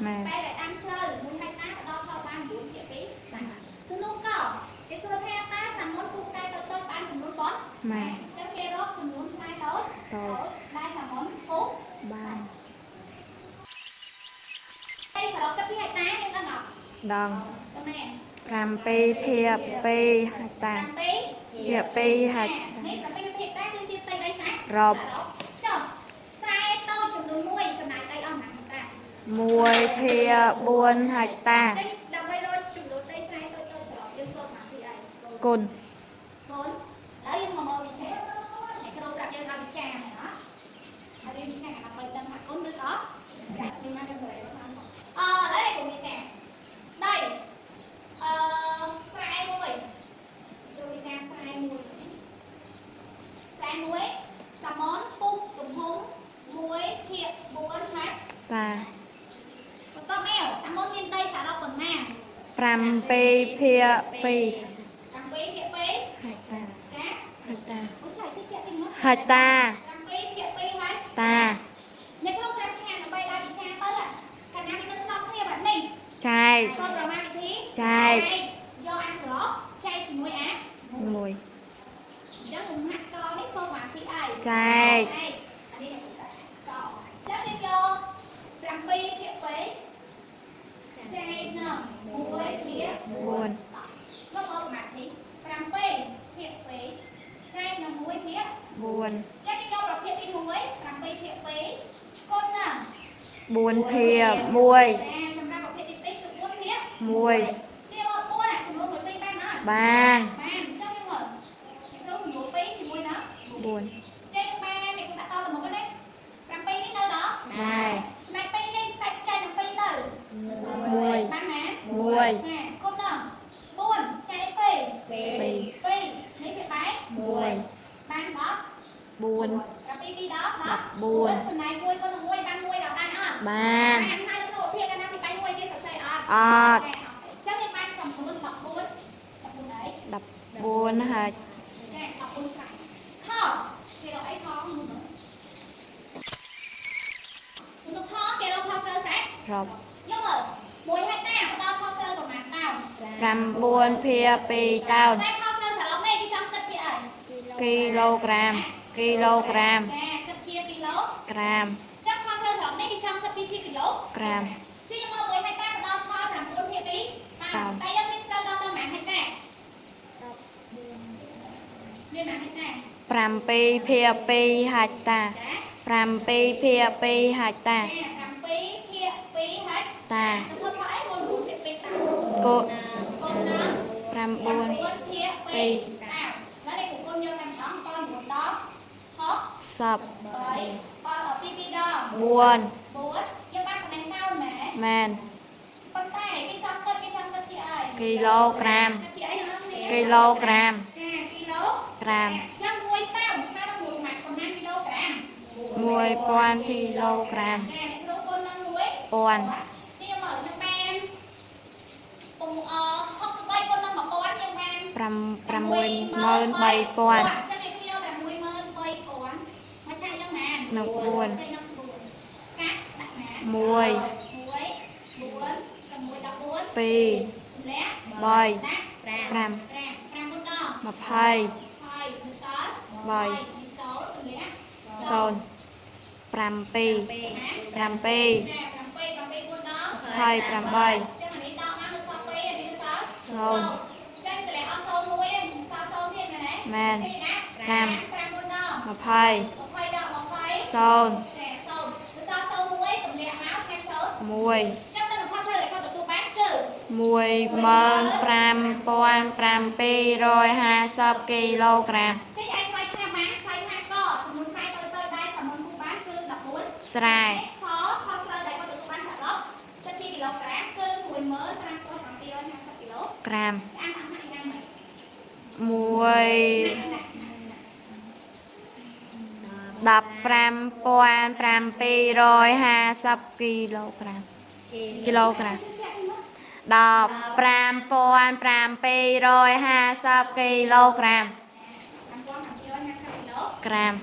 មែន ពេលដែលដាំស្រូវ1ហិកតាផ្ដល់ផលបាន9ភាគ2បាទសំណួរកគេសួរថាតើសាមុនពុះស្រែតូចៗបានចំនួនប៉ុន្ មែន អញ្ចឹងគេរកចំនួនស្រែតូច តូច ដែលសាមុនពុះ បាន តែសរុបគិតជាហិកតាយើងដឹងអត់ ដង ដឹងទេ 7ភាគ2ហិកតា 7 ភាគ2ហិកតា នេះ7ភាគតាគឺជាផ្ទៃដីស្រែ រ៉ប ចុះស្រែតូចចំនួន1ចំណាយដីអស់ប៉ុន្មានហិកតា 1ភាគ4ហិកតា អញ្ចឹងដើម្បីរកចំនួនដីស្រែតូចៗសរុបយើងធ្វើប៉ុន្មានភាគអី គុណ កូនឥឡូវយើងមកមើលវិចារហើយគ្រូប្រាប់យើងឲ្យវិចារហ្នឹងអត់ហើយយើងវិចារដើម្បីដឹងថាគុណឬក៏ចាខ្ញុំណាខ្ញុំសេរីមកអឺឥឡូវនេះគុំវិចារដីអឺស្រែមួយគ្រូវិចារស្រែមួយស្រែមួយសាម៉ុនពុះទំហំ1ភាគ4ហិក តា បន្តមកសាម៉ុនមានដីសរុបប៉ុន្មាន 7ភាគ2 7ភាគ2 ហិកតា ចា ហិកតា អូឆៃជឿជាក់តិចមើល ហិកតា 7ភាគ2ហើយ តា អ្នកគ្រូប្រាប់ថាដើម្បីឲ្យវិចារទៅកាលណាវានៅស្របគ្នាបែបនេះ ចែក ធ្វើប្រមាណវិធី ចែក យកអាសរុបចែកជាមួយអា 1 អញ្ចឹងលំហាត់កនេះធ្វើប្រមាណវិធីអី ចែក អានេះកអញ្ចឹងយើងយក7ភាគ2ចែកនឹង1ភាគ 4 មកមកប្រមាណវិធី7ភាគ2ចែកនឹង1ភាគ 4 ចឹងយើងយកប្រភេទទី1 7ភាគ2គុណនឹង 4ភាគ1 ចាសម្រាប់ប្រភេទទី2គឺ4ភាគ 1 ជាមក4អាចំនួនមួយ2បានអត់ បាន បានអញ្ចឹងយើងមើលអ្នកគ្រូចំនួន2ជាមួយនឹង 4 ចេញបានអ្នកគ្រូដាក់តទៅមុខណា7នេះនៅដល់ ដែរ ផ្នែក2នេះសាច់ចែកនឹង2ទៅ 1 បានណា 1 ចាគុណនឹង4ចែក2 2 2នេះវាបែក 1 បានដល់ 4 7 2ដល់ 14 ចំណែក1គុណនឹង1បាន1ដល់បានអត់ បាន បានហើយនៅក្នុងប្រភេទកាលណាពីបែក1គេសរសេរអត់ អត់ ចាអញ្ចឹងយើងបានចំនួន14 14អី 14ហិក ចា14ស្រែខគេរកអីខមើលមើលសំទុកខគេរកផលស្រូវស្រែ រ៉ប យកមើល1ហិកតាផ្ដល់ផលស្រូវប្រមាណតោន 9ភាគ2តោន តែផលស្រូវសរុបនេះគេចង់គិតជាអី គីឡូក្រាមគីឡូក្រាម ចាគិតជាគីឡូ ក្រាម អញ្ចឹងផលស្រូវសរុបនេះគេចង់គិតវាជាគីឡូ ក្រាម ជាយើងមើល1ហិកតាផ្ដល់ផល9ភាគ2តោនតែយើងមានស្រូវដល់ទៅប៉ុន្មានហិកតាមានប៉ុន្មានហិកតា 7ភាគ2ហិកតា ចា 7ភាគ2ហិកតា ចា7ភាគ2ហិក តា ទៅធ្វើផលអី9ភាគ2តា កូ កូននឹង 9 9ភាគ2តាដល់នេះគុណយកតែម្ដង7 9ដល់6 10 3 7 2 2ដង 4 4យើងបានប៉ុណ្ណេះតោនមែន មែន ប៉ុន្តែគេចង់គិតគេចង់គិតជាអី គីឡូក្រាម គិតជាអីណាគ្នា គីឡូក្រាម ចាគីឡូ ក្រាម ចាំមួយតោនស្មើនឹង1ម៉ាត់ប៉ុន្មានគីឡូក្រាម 1000គីឡូក្រាម ចាអ្នកគ្រូគុណនឹង1 1000 ជាមកយើងបានពុំអ63គុណនឹង1000យើងបាន 5 63000 អញ្ចឹងឯគ្នា63000មកចាយនឹងណា នឹង4 ចាយនឹង4កាត់ដាក់ណា 1 1 4 6 14 2 លាក់ 3 ដាក់ 5 5 5 4ដង 20 ហើយនៅសល់ 3 នេះសូន្យទម្លាក់ 0 7 7 ចា7 7 4ដង 28 ចឹងអានេះដកមកនៅសល់2អានេះនៅសល់ សូន្យ ចឹងតម្លាក់អស់0មួយឯងសល់0ទៀតមែនទេ មែន ចេញណា 5 5 4ដង 20 20ដក20 0 ចា0នៅសល់01ទម្លាក់មកថែម0 1 ចឹងទៅនឹងផលស្រូវដែលគាត់ទទួលបានគឺ 15750គីឡូក្រាម ចេញអាចឆ្លើយថាបានឆ្លើយថាកចំនួនស្រែទៅទៅដែរសាមុនគូបានគឺ14 ស្រែ ខផលស្រូវដែលគាត់ទទួលបានសរុបគិតជាគីឡូក្រាមគឺ15750គីឡូ ក្រាម អានតាមហាក់យ៉ាងម៉េច 1 15750គីឡូក្រាមគីឡូក្រាម15750គីឡូក្រាម 5750គីឡូ ក្រាម